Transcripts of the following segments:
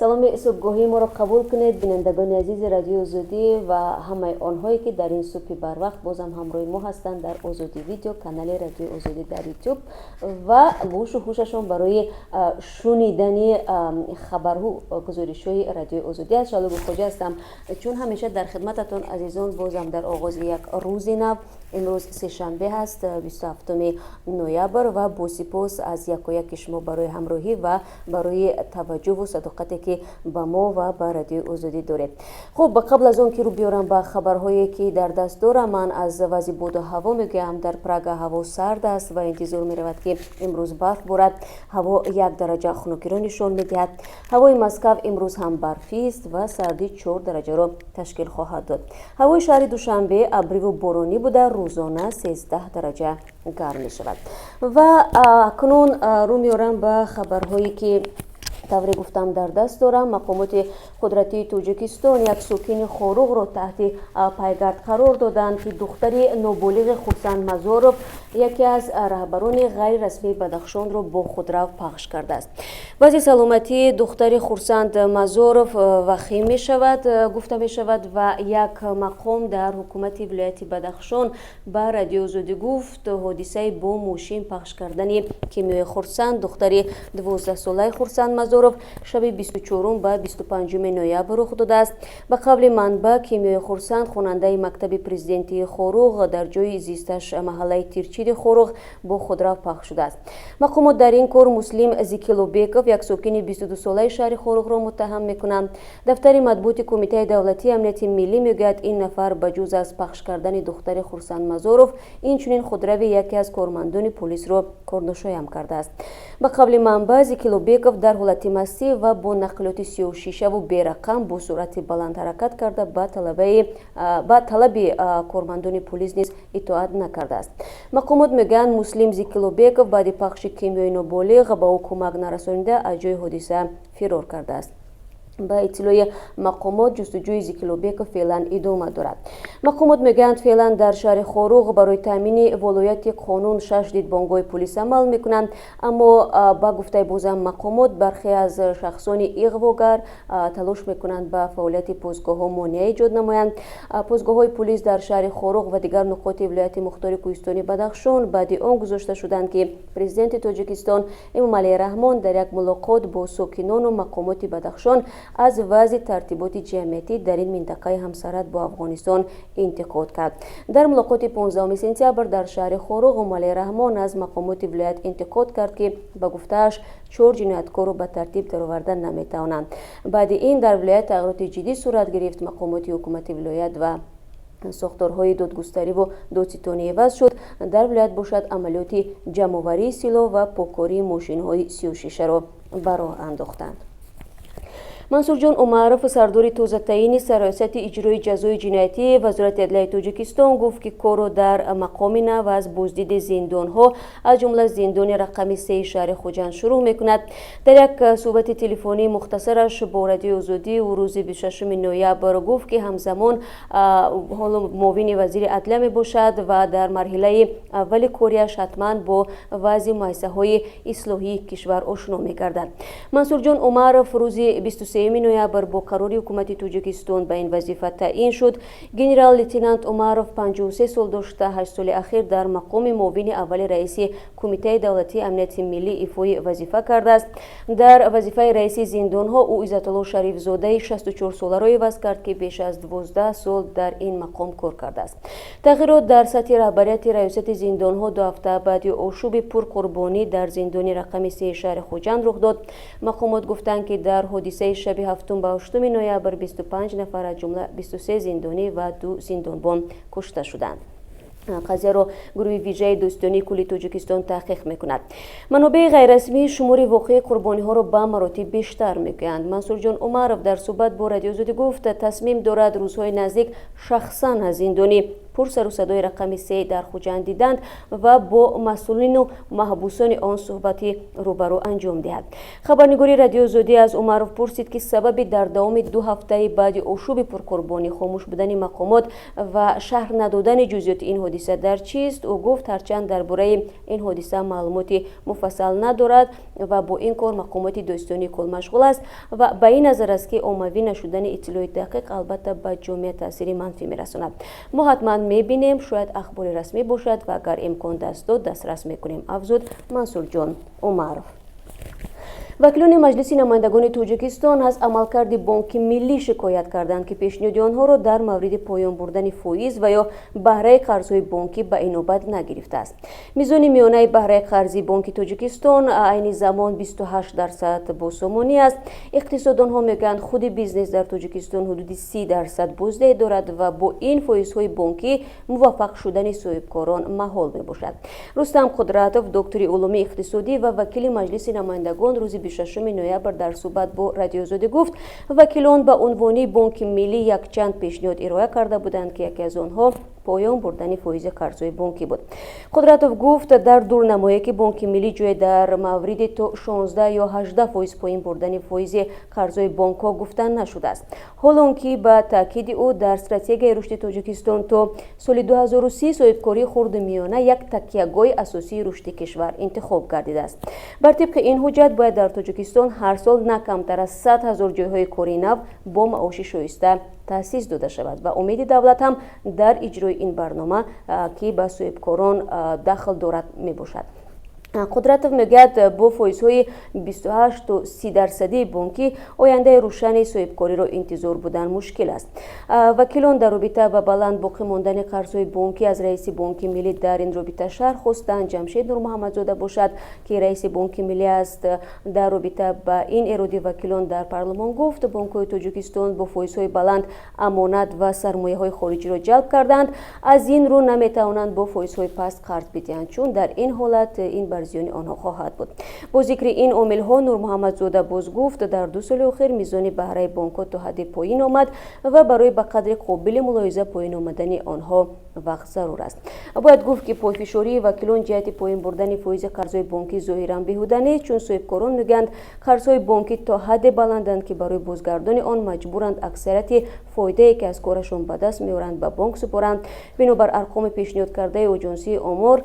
Саломи субҳгоҳии моро қабул кунед, бинандагони азизи Радиои Озодӣ ва ҳамаи онҳое, ки дар ин субҳи барвақт бозам ҳамроҳи мо ҳастанд дар Озодӣ Видео, канали Радиои Озодӣ дар Ютуб, ва гӯшу ҳушашон барои шунидани хабарҳу гузоришҳои Радиои Озодӣ аст. Шаҳло Гулхоҷа ҳастам, чун ҳамеша дар хидмататон, азизон, бозам дар оғози як рӯзи нав. Имрӯз сешанбе ҳаст, 27 ноябр, ва бо сипос аз якояки шумо барои ҳамроҳӣ ва барои таваҷҷӯҳу садоқате, ки ба мо ва ба Радиои Озодӣ доред. Хуб, қабл аз он ки рӯ биёрам ба хабарҳое, ки дар даст дорам, ман аз вазъи боду ҳаво мегӯям. Дар Прага ҳаво сард аст ва интизор меравад, ки имрӯз барф борад. Ҳаво 1 дараҷа хунукиро нишон медиҳад. Ҳавои Москав имрӯз ҳам барфист ва сардӣ 4 дараҷаро ташкил хоҳад дод. Ҳавои шаҳри Душанбе абриву боронӣ буда, рӯзона 13 дараҷа гарм мешавад. Ва акнун рӯ меорам ба хабарҳое, ки тавре гуфтам, дар даст дорам. Мақомоти қудратии Тоҷикистон як сокини Хоруғро таҳти пайгард қарор доданд, ки духтари ноболиғи Хурсанд Мазоров, яке аз раҳбарони ғайрирасмии Бадахшонро бо худрав пахш кардааст. Вазъи саломатии духтари Хурсанд Мазоров вахим мешавад, гуфта мешавад, ва як мақом дар ҳукумати вилояти Бадахшон ба Радиои Озодӣ гуфт, ҳодисаи бо мошин пахш кардани Кимиёи Хурсанд, духтари 12-солаи Хурсанд Мазоров, шаби 24 ба 25 ноябр рух додааст. Ба қавли манбаъ, Кимиёи Хурсанд, хонандаи мактаби президентии Хоруғ, дар ҷои зисташ, маҳаллаи Тирчири Хоруғ, бо худрав пахш шудааст. Мақомот дар ин кор Муслим Зикилобеков, як сокини 22-солаи шаҳри Хоруғро муттаҳам мекунанд. Дафтари матбуоти Кумитаи давлатии амнияти миллӣ мегӯяд, ин нафар ба ҷуз аз пахш кардани духтари Хурсанд Мазоров, инчунин худрави яке аз кормандони полисро корношоям кардааст. Ба қавли манбаъ, Зикилобеков дар ҳолати мастӣ ва бо нақлиёти сиёҳшишаву берақам бо суръати баланд ҳаракат карда, ба талаби кормандони полис низ итоат накардааст. Мақомот мегӯянд, Муслим Зикилобеков баъди пахши Кимиёи ноболиғ ба ӯ кӯмак нарасонида, аз ҷои ҳодиса фирор кардааст. Ба иттилои мақомот, ҷустуҷӯи Зикилобеков феълан идома дорад. Мақомот мегӯянд, феълан дар шаҳри Хоруғ барои таъмини волояти қонун шаш дидбонгоҳи полис амал мекунанд. Аммо, ба гуфтаи бозам мақомот, бархе аз шахсони иғвогар талош мекунанд ба фаъолияти постгоҳҳо монеа эҷод намоянд. Постгоҳҳои полис дар шаҳри Хоруғ ва дигар нуқоти вилояти мухтори кӯҳистони Бадахшон баъди он гузошта шуданд, ки президенти Тоҷикистон Эмомалӣ Раҳмон дар як мулоқот бо сокинону мақомоти Бадахшон аз вазъи тартиботи ҷамъиятӣ дар ин минтақаи ҳамсарҳад бо Афғонистон интиқод кард. Дар мулоқоти 15 сентябр дар шаҳри Хоруғ Эмомалӣ Раҳмон аз мақомоти вилоят интиқод кард, ки ба гуфтааш, чор ҷинояткорро ба тартиб дароварда наметавонанд. Баъди ин дар вилоят тағйироти ҷиддӣ сурат гирифт. Мақомоти ҳукумати вилоят ва сохторҳои додгустариву додситонӣ иваз шуд. Дар вилоят бошад, амалиёти ҷамъоварии силоҳ ва поккории мошинҳои сиёҳшишаро ба роҳ андохтанд. Мансурҷон Умаров, сардори тозатаини Сарраёсати иҷрои ҷазои ҷиноятии Вазорати адлияи Тоҷикистон, гуфт, ки корро дар мақоми нав аз боздиди зиндонҳо, аз ҷумла зиндони рақами сеи шаҳри Хуҷанд, шурӯъ мекунад. Дар як суҳбати телефонии мухтасараш бо Радиои Озодӣ ӯ рӯзи 26 ноябр гуфт, ки ҳамзамон ҳоло муовини вазири адлия мебошад ва дар марҳилаи аввали кориаш ҳатман бо вазъи муассисаҳои ислоҳии кишвар ошно мегардад. Мансурҷон Умаров рӯзи 23 ноябр бо қарори ҳукумати Тоҷикистон ба ин вазифа таъин шуд. Генерал-лейтенант Умаров 53 сол дошта, 8 соли ахир дар мақоми муовини аввали раиси Кумитаи давлатии амнияти миллӣ ифои вазифа кардааст. Дар вазифаи раиси зиндонҳо ӯ Иззатулло Шарифзодаи 64-соларо иваз кард, ки беш аз 12 сол дар ин мақом кор кардааст. Тағйирот дар сатҳи раҳбарияти раёсати зиндонҳо 2 ҳафта баъди ошӯби пурқурбонӣ дар зиндони рақами сеи шаҳри Хуҷанд рух дод. Мақомот гуфтанд, ки дар ҳодисаи шаби 7 ба 8 ноябр 25 нафар, аз ҷумла 23 зиндонӣ ва ду зиндонбон, кушта шуданд. Қазияро гурӯҳи вижаи додситонии кулли Тоҷикистон таҳқиқ мекунад. Манобеи ғайррасмӣ шумори воқеии қурбониҳоро ба маротиб бештар мегӯянд. Мансурҷон Умаров дар суҳбат бо Радиои Озодӣ гуфт, тасмим дорад рӯзҳои наздик шахсан аз зиндони Пурсару садои рақами 3 дар Хуҷанд диданд ва бо масъулину маҳбусони он суҳбати рӯбарӯ анҷом диҳад. Хабарнигори Радиои Озодӣ аз Умаров пурсид, ки сабаби дар давоми 2 ҳафтаи баъди ошӯби пурқурбонӣ хомӯш будани мақомот ва шарҳ надодани ҷузъиёти ин ҳодиса дар чист. Ӯ гуфт, ҳарчанд дар бораи ин ҳодиса маълумоти муфассал надорад ва бо ин кор мақомоти додситонии кул машғул аст ва ба ин назар аст, ки оммавӣ нашудани иттилои дақиқ албатта ба ҷомеа таъсири манфӣ мерасонад. Мо ҳатман мебинем, шояд ахбори расмӣ бошад ва агар имкон даст дод, дастрас мекунем, афзуд Мансурҷон Умаров. Вакилони Маҷлиси намояндагони Тоҷикистон аз амалкарди Бонки Миллӣ шикоят карданд, ки пешниҳоди онҳоро дар мавриди поён бурдани фоиз ва ё баҳраи қарзҳои бонкӣ ба инобат нагирифтааст. Мизони миёнаи баҳраи қарзи Бонки Тоҷикистон айни замон 28% бо сомонӣ аст. Иқтисоддонҳо мегӯянд, худи бизнес дар Тоҷикистон ҳудуди 30% боздиҳӣ дорад ва бо ин фоизҳои бонкӣ муваффақ шудани соҳибкорон маҳол мебошад. Рустам Қудратов, доктори улуми иқтисодӣ ва вакили Маҷлиси намояндагон, рӯзи 26 ноябр дар суҳбат бо Радиои Озодӣ гуфт, вакилон ба унвони Бонки Миллӣ якчанд пешниҳод ироа карда буданд, ки яке аз онҳо поён бурдани фоизи қарзҳои бонкӣ буд. Қудратов гуфт, дар дурнамое ки Бонки Миллӣ ҷое дар мавриди то 16 ё 18% поин бурдани фоизи қарзҳои бонкҳо гуфта нашудааст. Ҳолон ки, ба таъкиди ӯ, дар стратегияи рушди Тоҷикистон то соли 2030 соҳибкории хурду миёна як такягоҳи асосии рушди кишвар интихоб гардидааст. Бар тибқи ин ҳуҷҷат бояд дар Тоҷикистон ҳар сол на камтар аз 100 ҳазор ҷойҳои кории нав бо маоши шоиста таъсис дода шавад ва умеди давлат ҳам дар иҷрои ин барнома, ки ба соҳибкорон дахл дорад, мебошад. Қудратов мегӯяд, бо фоизҳои 28 то 30 дарсадии бонкӣ ояндаи рӯшани соҳибкориро интизор будан мушкил аст. Вакилон дар робита ба баланд боқӣ мондани қарзҳои бонкӣ аз раиси Бонки Миллӣ дар ин робита шарҳ хостанд. Ҷамшед Нурмуҳаммадзода бошад, ки раиси Бонки Миллӣ аст, дар робита ба ин эроди вакилон дар парлумон гуфт, бонкҳои Тоҷикистон бо фоизҳои баланд амонат ва сармояҳои хориҷиро ҷалб карданд, аз ин рӯ наметавонанд бо фоизҳои паст қарз бидиҳанд, чун дар ин ҳолат ин бар зиёни онҳо хоҳад буд. Бо зикри ин омилҳо Нурмуҳаммадзода боз гуфт, дар 2 соли охир мизони баҳраи бонкҳо то ҳадди поин омад ва барои ба қадри қобили мулоҳиза поин омадани онҳо вақт зарур аст. Бояд гуфт, ки пойфишории вакилон ҷиҳати поин бурдани фоизи қарзҳои бонкӣ зоҳиран беҳуда нест, чун соҳибкорон мегӯянд, қарзҳои бонкӣ то ҳадде баланданд, ки барои бозгардони он маҷбуранд аксарияти фоидае, ки аз корашон ба даст меоранд, ба бонк супоранд. Бинобар арқоми пешниҳод кардаи Оҷонсии омор,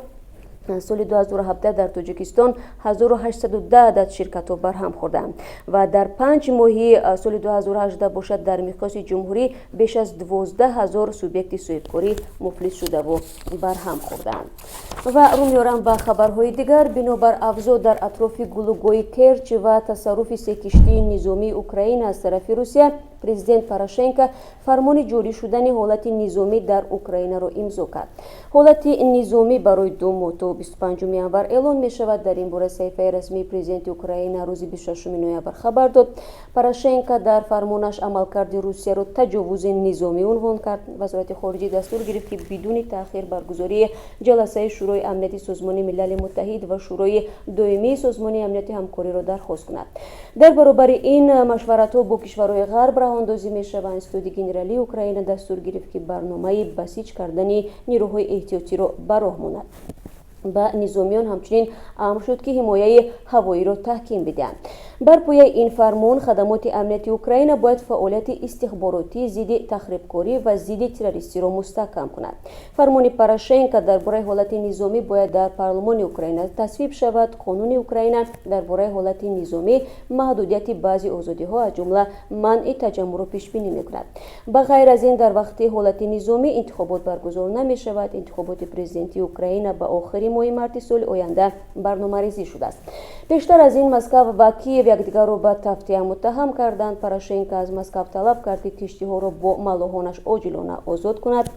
соли 2017 дар Тоҷикистон 1810 адад ширкатҳо барҳам хӯрданд ва дар 5 моҳи соли 2018 бошад, дар миқёси ҷумҳурӣ беш аз 12 ҳазор субъекти соҳибкорӣ муфлис шудаву барҳам хӯрданд. Ва рӯ меорам ба хабарҳои дигар. Бинобар авзоъ дар атрофи гулугоҳи Керч ва тасарруфи се киштии низомии Украина аз тарафи Русия, президент Порошенко фармони ҷорӣ шудани ҳолати низомӣ дар Украинаро имзо кард. Ҳолати низомӣ барои 2 моҳ то 25 январ эълон мешавад. Дар ин бора саҳифаи расмии президенти Украина рӯзи 26 ноябр хабар дод. Порошенко дар фармонаш амалкарди Русияро таҷовузи низомӣ унвон кард. Вазорати хориҷӣ дастур гирифт, ки бидуни таъхир баргузории ҷаласаи Шӯрои амнияти Созмони Милали Муттаҳид ва Шӯрои доимии Созмони амнияти ҳамкориро дархост кунад. Дар баробари ин машваратҳо бо кишварҳои ғарб роҳандозӣ мешаванд. Суди генералии Украина дастур гирифт, ки барномаи басиҷ кардани нерӯҳои эҳтиётиро ба роҳ монад. Ба низомиён ҳамчунин амр шуд, ки ҳимояи ҳавоиро таҳким бидиҳанд. Бар пояи ин фармон хадамоти амнияти Украина бояд фаъолияти истихборотӣ, зидди тахрибкорӣ ва зидди террористиро мустаҳкам кунад. Фармони Порошенко дар бораи ҳолати низомӣ бояд дар парлумони Украина тасвиб шавад. Қонуни Украина дар бораи ҳолати низомӣ маҳдудияти баъзе озодиҳо, аз ҷумла манъи таҷаммуъро пешбинӣ мекунад. Ба ғайр аз ин, дар вақти ҳолати низомӣ интихобот баргузор намешавад. Интихоботи президентии Украина ба охири моҳи марти соли оянда барномарезӣ шудааст. Пештар аз ин Москав ва Киев якдигарро ба тафтия муттаҳам карданд. Порошенко аз Москав талаб кард, ки киштиҳоро бо маллоҳонаш оҷилона озод кунад.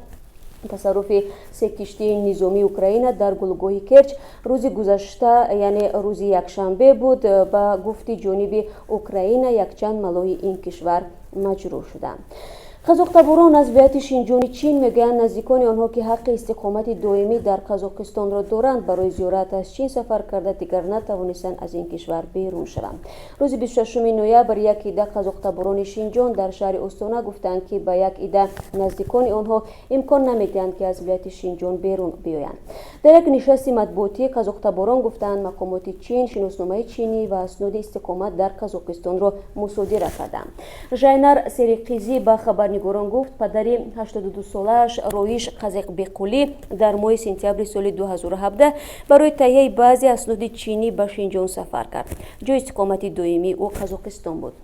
Тасарруфи се киштии низомии Украина дар гулугоҳи Керч рӯзи гузашта, яъне рӯзи якшанбе буд. Ба гуфти ҷониби Украина, якчанд маллоҳи ин кишвар маҷрӯҳ шуданд. Қазоқтаборон аз вилояти Шинҷони Чин мегӯянд, наздикони онҳо, ки ҳаққи истиқомати доимӣ дар Қазоқистонро доранд, барои зиёрат аз Чин сафар карда, дигар натавонистанд аз ин кишвар берун шаванд. Рӯзи 26 ноябр як ида қазоқтаборони Шинҷон дар шаҳри Остона гуфтанд, ки ба як ида наздикони онҳо имкон намедиҳанд, ки аз вилояти Шинҷон берун биёянд. Дар як нишасти матбуотӣ қазоқтаборон гуфтанд, мақомоти Чин шиносномаи чинӣ ва асноди истиқомат дар Қазоқистонро мусодира карданд. Жайнар Сериқизӣ ба хабарнигорон гуфт, падари 82-солааш Роиш Қазиқбекқулӣ дар моҳи сентябри соли 2017 барои таҳияи баъзе асноди чинӣ ба Шинҷон сафар кард. Ҷои истиқомати доимии ӯ Қазоқистон буд,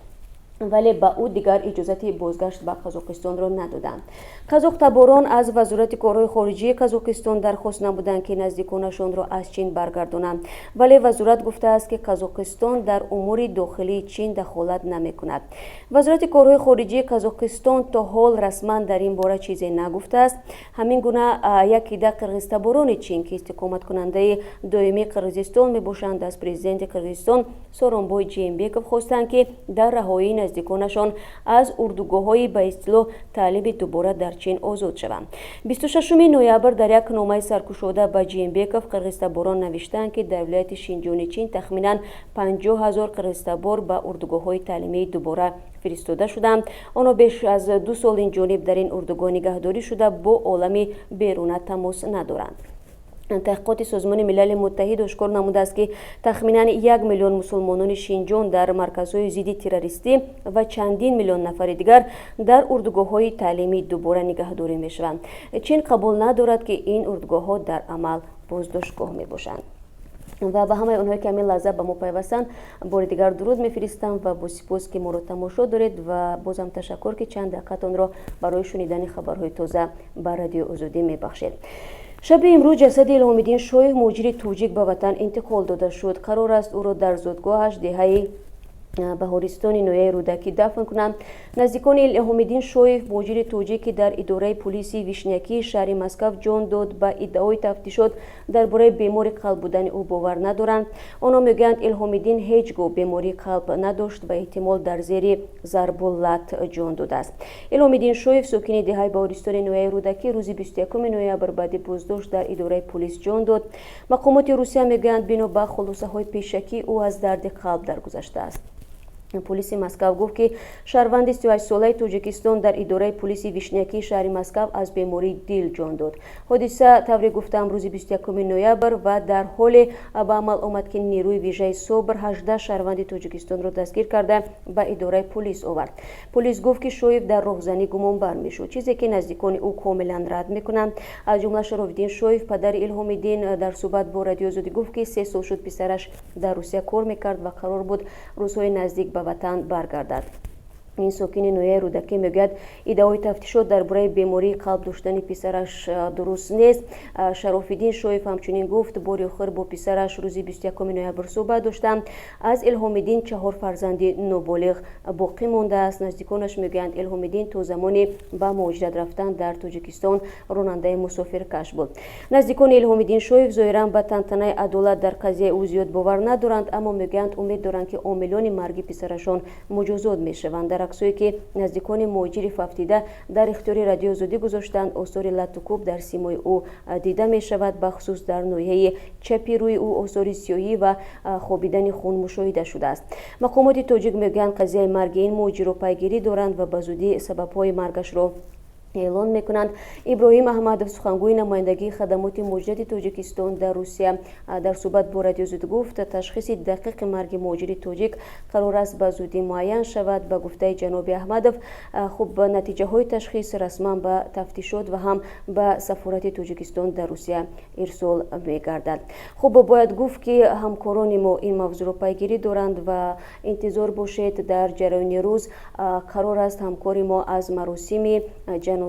вале ба ӯ дигар иҷозати бозгашт ба Қазоқистонро надоданд. Қазоқтаборон аз Вазорати корҳои хориҷии Қазоқистон дархост намуданд, ки наздиконашонро аз Чин баргардонанд, вале вазорат гуфтааст, ки Қазоқистон дар умури дохилии Чин дахолат намекунад. Вазорати корҳои хориҷии Қазоқистон то ҳол расман дар ин бора чизе нагуфтааст. Ҳамин гуна як ида қирғизтаборони Чин, ки истиқоматкунандаи доимии Қирғизистон мебошанд, аз президенти Қирғизистон Сооронбой Жээнбеков хостанд, ки дар раҳоии наздиконашон аз урдугоҳҳои ба истилоҳ таълими дубора дар Чин озод шаванд. 26 ноябр дар як номаи саркушода ба Жээнбеков қирғизтаборон навиштаанд, ки дар вилояти Шинҷони Чин тахминан 50 000 қирғизтабор ба урдугоҳҳои таълимии дубора фиристода шуданд. Онҳо беш аз 2 сол ин ҷониб дар ин урдугоҳ нигаҳдорӣ шуда, бо олами беруна тамос надоранд. Таҳқиқоти Созмони Милали Муттаҳид ошкор намудааст, ки тахминан 1 миллион мусулмонони Шинҷон дар марказҳои зидди террористӣ ва чандин миллион нафари дигар дар урдугоҳҳои таълимии дубора нигаҳдорӣ мешаванд. Чин қабул надорад, ки ин урдугоҳҳо дар амал боздоштгоҳ мебошанд. Ва ба ҳамаи онҳое, ки ҳамин лаҳза ба мо пайвастанд, бори дигар дуруд мефиристам ва бо сипос, ки моро тамошо доред, ва бозам ташаккур, ки чанд дақиқатонро барои шунидани хабарҳои тоза ба Радиои Озодӣ мебахшед. Шаби имрӯз ҷасади Илҳомиддин Шоев, муҳоҷири тоҷик, ба ватан интиқол дода шуд. Қарор аст ӯро дар зодгоҳаш, деҳаи Баҳористони ноҳияи Рӯдакӣ, дафн кунанд. Наздикони Илҳомиддин Шоев, муҳоҷири тоҷик, ки дар идораи пулиси Вишнякии шаҳри Москав ҷон дод, ба иддаои тафтишот дар бораи бемори қалб будани ӯ бовар надоранд. Онҳо мегӯянд, Илҳомиддин ҳеҷ гоҳ бемории қалб надошт ва эҳтимол дар зери зарбу лат ҷон додааст. Илҳомиддин Шоев, сокини деҳаи Баҳористони ноҳияи Рӯдакӣ, рӯзи 21 ноябр баъди боздошт дар идораи пулис ҷон дод. Мақомоти Русия мегӯянд, бино ба хулосаҳои пешакӣ, ӯ аз дарди қалб даргузаштааст. Пулиси Москав гуфт, ки шаҳрванди 38-солаи Тоҷикистон дар идораи пулиси Вишнякии шаҳри Москав аз бемории дил ҷон дод. Ҳодиса, тавре гуфтам, рӯзи 21 ноябр ва дар ҳоле ба амал омад, ки нерӯи вижаи СОБР 18 шаҳрванди Тоҷикистонро дастгир карда, ба идораи пулис овард. Пулис гуфт, ки Шоев дар роҳзанӣ гумонбар мешуд, чизе ки наздикони ӯ комилан рад мекунанд. Аз ҷумла Шарофиддин Шоев, падари Илҳомиддин, дар суҳбат бо Радиои Озодӣ гуфт, ки 3 сол шуд писараш дар Русия кор мекард ва қарор буд рӯзҳои наздик ба ватан баргардад. Ин сокини ноҳияи Рӯдакӣ мегӯяд, иддаои тафтишот дар бораи бемории қалб доштани писараш дуруст нест. Шарофиддин Шоев ҳамчунин гуфт, бори охир бо писараш рӯзи 21 ноябр суҳбат доштам. Аз Илҳомиддин чаҳор фарзанди ноболиғ боқӣ мондааст. Наздиконаш мегӯянд, Илҳомиддин то замони ба муҳоҷират рафтан дар Тоҷикистон ронандаи мусофиркаш буд. Наздикони Илҳомиддин Шоев зоҳиран ба тантанаи адолат дар қазияи ӯ зиёд бовар надоранд, аммо мегӯянд, умед доранд, ки омилони марги писарашон муҷозот мешаванд. Дар аксое, ки наздикони муҳоҷири фавтида дар ихтиёри Радиои Озодӣ гузоштанд, осори латтукӯб дар симои ӯ дида мешавад. Бахусус дар ноҳияи чапи рӯи ӯ осори сиёҳӣ ва хобидани хун мушоҳида шудааст. Мақомоти тоҷик мегӯянд, қазияи марги ин муҳоҷирро пайгирӣ доранд ва ба зудӣ сабабҳои маргашро эълон мекунанд. Иброҳим Аҳмадов, сухангӯи намояндагии хадамоти муҳоҷирати Тоҷикистон дар Русия, дар суҳбат бо Радиои Озодӣ гуфт, ташхиси дақиқи марги муҳоҷири тоҷик қарор аст ба зудӣ муайян шавад. Ба гуфтаи ҷаноби Аҳмадов, хуб, натиҷаҳои ташхис расман ба тафтишот ва ҳам ба сафорати Тоҷикистон дар Русия ирсол мегардад. Хуб, бояд гуфт, ки ҳамкорони мо ин мавзӯъро пайгирӣ доранд ва интизор бошед, дар ҷараёни рӯз қарор аст ҳамкори мо аз маросими ҷанозаи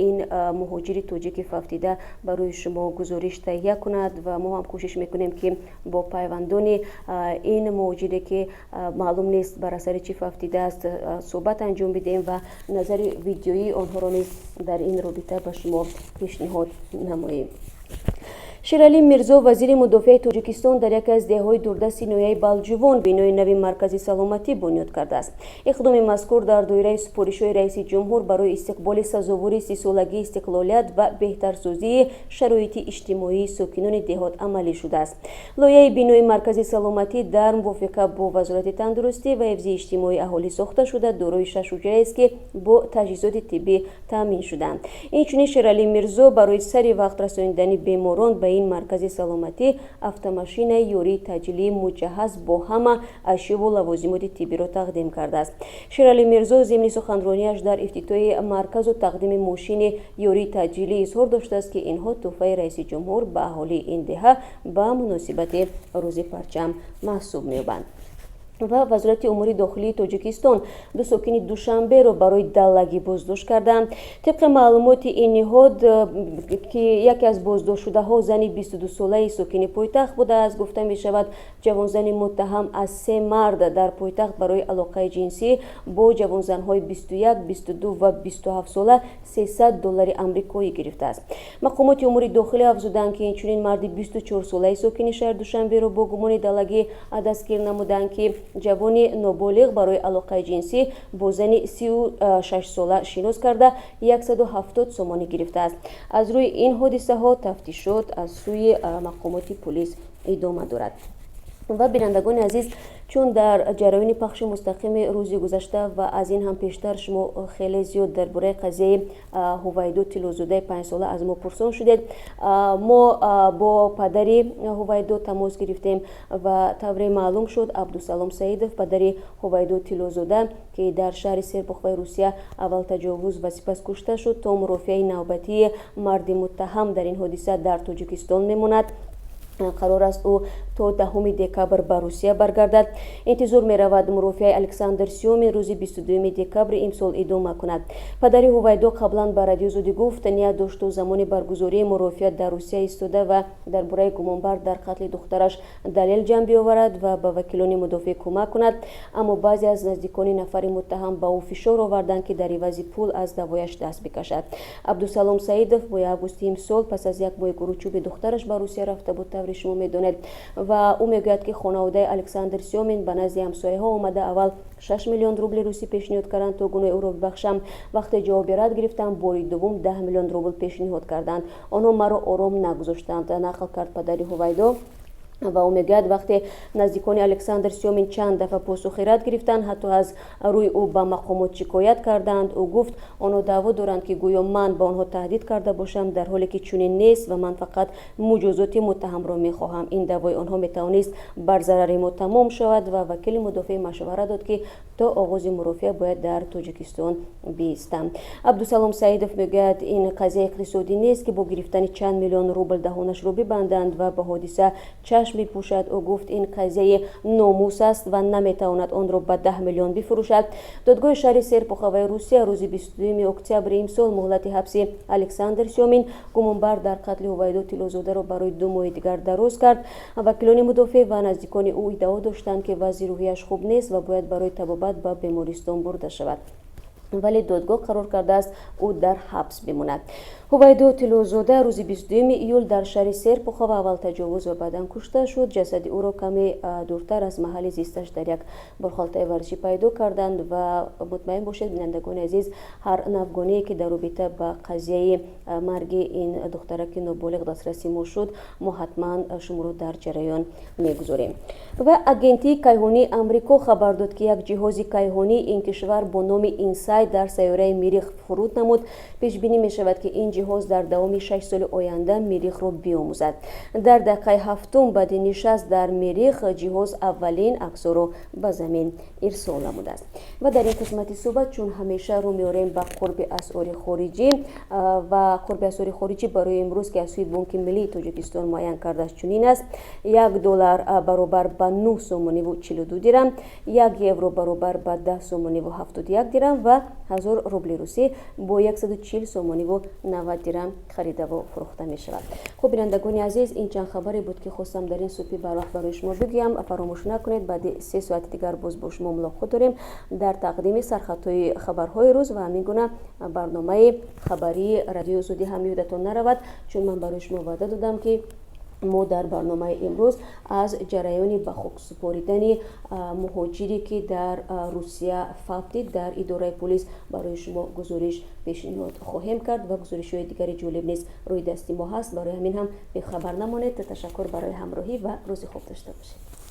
ин муҳоҷири тоҷики фавтида барои шумо гузориш таҳия кунад ва мо ҳам кӯшиш мекунем, ки бо пайвандони ин муҳоҷире, ки маълум нест бар асари чӣ фавтидааст, суҳбат анҷом бидиҳем ва назари видеоии онҳоро низ дар ин робита ба шумо пешниҳод намоем. Шералӣ Мирзо, вазири мудофиаи Тоҷикистон, дар яке аз деҳҳои дурдасти ноҳияи Балҷувон бинои нави маркази саломатӣ бунёд кардааст. Иқдоми мазкур дар доираи супоришҳои раиси ҷумҳур барои истиқболи сазовори 30-солагии истиқлолият ва беҳтарсозии шароити иҷтимоии сокинони деҳот амалӣ шудааст. Лоиҳаи бинои маркази саломатӣ дар мувофиқа бо Вазорати тандурустӣ ва ҳифзи иҷтимоии аҳолӣ сохта шуда, дорои шаш ҳуҷраест, ки бо таҷҳизоти тиббӣ таъмин шудаанд. Инчунин Шералӣ Мирзо барои сари вақт расонидани беморон ба ин маркази саломатӣ автомашинаи ёрии таъҷилии муҷаҳҳаз бо ҳама ашёву лавозимоти тиббиро тақдим кардааст. Шералӣ Мирзо зимни суханронияш дар ифтитоҳи марказу тақдими мошини ёрии таъҷилӣ изҳор доштааст, ки инҳо тӯҳфаи раиси ҷумҳур ба аҳолии ин деҳа ба муносибати Рӯзи парчам маҳсуб меёбанд. Ва Вазорати умури дохилии Тоҷикистон ду сокини Душанберо барои даллагӣ боздошт карданд. Тибқи маълумоти ин ниҳод, ки яке аз боздоштшудаҳо зани 22-солаи сокини пойтахт будааст, гуфта мешавад, ҷавонзани муттаҳам аз се мард дар пойтахт барои алоқаи ҷинсӣ бо ҷавонзанҳои 21, 22 ва 27 сола 300 доллари амрикоӣ гирифтааст. Мақомоти умури дохилӣ афзуданд, ки инчунин марди 24-солаи сокини шаҳри Душанберо бо гумони даллагӣ дастгир намуданд, ки ҷавони ноболиғ барои алоқаи ҷинсӣ бо зани 36-сола шинос карда, 170 сомонӣ гирифтааст. Аз рӯи ин ҳодисаҳо тафтишот аз сӯи мақомоти пулис идома дорад. Ва, бинандагони азиз, чун дар ҷараёни пахши мустақими рӯзи гузашта ва аз ин ҳам пештар шумо хеле зиёд дар бораи қазияи Ҳувайдо Тиллозодаи 5-сола аз мо пурсон шудед, мо бо падари Ҳувайдо тамос гирифтем ва тавре маълум шуд, Абдусалом Саидов, падари Ҳувайдо Тиллозода, ки дар шаҳри Серпуховаи Русия аввал таҷовуз ва сипас кушта шуд, то мурофиаи навбатии марди муттаҳам дар ин ҳодиса дар Тоҷикистон мемонад. Қарор аст, ӯ то 10 декабр ба Русия баргардад. Интизор меравад, мурофиаи Александр Сёмин рӯзи 22 декабри имсол идома кунад. Падари Ҳувайдо қаблан ба Радиои Озодӣ гуфт, ният дошт то замони баргузории мурофиа дар Русия истода ва дар бораи гумонбар дар қатли духтараш далел ҷамъ биёварад ва ба вакилони мудофеъ кӯмак кунад. Аммо баъзе аз наздикони нафари муттаҳам ба ӯ фишор оварданд, ки дар ивази пул аз даъвояш даст бикашад. Абдусалом Саидов моҳи августи имсол пас аз як моҳи гуручӯби духтараш ба Русия рафта буд, тавре шумо медонед. Ва ӯ мегӯяд, ки хонаводаи Александр Сёмин ба назди ҳамсояҳо омада, аввал 6 миллион рубли русӣ пешниҳод карданд, то гуноҳи ӯро бибахшам. Вақте ҷавоби рад гирифтам, бори дуввум 10 миллион рубл пешниҳод карданд. Онҳо маро ором нагузоштанд, нақл кард падари Ҳувайдо. Ва ӯ мегӯяд, вақте наздикони Александр Сёмин чанд дафъа посухи рад гирифтанд, ҳатто аз рӯи ӯ ба мақомот шикоят карданд. Ӯ гуфт, онҳо даъво доранд, ки гӯё ман ба онҳо таҳдид карда бошам, дар ҳоле ки чунин нест ва ман фақат муҷозоти муттаҳамро мехоҳам. Ин даъвои онҳо метавонист бар зарари мо тамом шавад ва вакили мудофеъ машварат дод, ки то оғози мурофиа бояд дар Тоҷикистон биистам. Абдусалом Саидов мегӯяд, ин қазия иқтисодӣ нест, ки бо гирифтани чанд миллион рубл даҳонашро бибанданд ва ба ҳодиса чашм бипӯшад. Ӯ гуфт, ин қазияи номус аст ва наметавонад онро ба 10 миллион бифурӯшад. Додгоҳи шаҳри Серпуховаи Русия рӯзи 22 октябри имсол муҳлати ҳабси Александр Сёмин, гумонбар дар қатли Ҳувайдо Тиллозодаро, барои 2 моҳи дигар дароз кард. Вакилони мудофеъ ва наздикони ӯ иддао доштанд, ки вазъи рӯҳияш хуб нест ва бояд барои табобат ба бемористон бурда шавад, вале додгоҳ қарор кардааст, ӯ дар ҳабс бимонад. Ҳувайдо Тиллозода рӯзи 22 июл дар шаҳри Серпухова аввал таҷовуз ва баъдан кушта шуд. Ҷасади ӯро каме дуртар аз маҳалли зисташ дар як борхалтаи варзишӣ пайдо карданд. Ва мутмаин бошед, бинандагони азиз, ҳар навгоние ки дар робита ба қазияи марги ин духтараки ноболиғ дастраси мо шуд, мо ҳатман шуморо дар ҷараён мегузорем. Ва Агентии кайҳонии Амрико хабар дод, ки як ҷиҳози кайҳонии ин кишвар бо номи Инсайт дар сайёраи Мирих фуруд намуд. Пешбинӣ мешавад, ки ин ҷиҳоз дар давоми 6 соли оянда Мирихро биомӯзад. Дар дақиқаи ҳафтум баъди нишаст дар Мирих ҷиҳоз аввалин аксҳоро ба замин ирсол намудааст. Ва дар ин қисмати суҳбат, чун ҳамеша, рӯ меорем ба қурби асъори хориҷӣ. Ва қурби асъори хориҷӣ барои имрӯз, ки аз сӯи Бонки миллии Тоҷикистон муайян кардааст, чунин аст: 1 доллар баробар ба 9 сомониву 42 дирам, 1 евро баробар ба 10 сомониву 71 дирам ва 1000 рубли русӣ бо 140 сомониву 90 дирам харидаву фурӯхта мешавад. Хуб, бинандагони азиз, ин чанд хабаре буд, ки хостам дар ин субҳи барвақт барои шумо бигӯям. Фаромӯш накунед, баъди 3 соати дигар боз бо шумо мулоқот дорем дар тақдими сархатҳои хабарҳои рӯз ва ҳамин гуна барномаи хабарии Радиои Озодӣ ҳам ёдатон наравад, чун ман барои шумо ваъда додам, ки Мо дар барномаи имрӯз аз ҷараёни ба хок супоридани муҳоҷире, ки дар Русия фавтид, дар идораи полис барои шумо гузориш пешниҳод хоҳем кард ва гузоришҳои дигари ҷолиб низ рӯи дасти мо ҳаст. Барои ҳамин ҳам бехабар намонед. Ташаккур барои ҳамроҳӣ ва рӯзи хуб дошта бошед.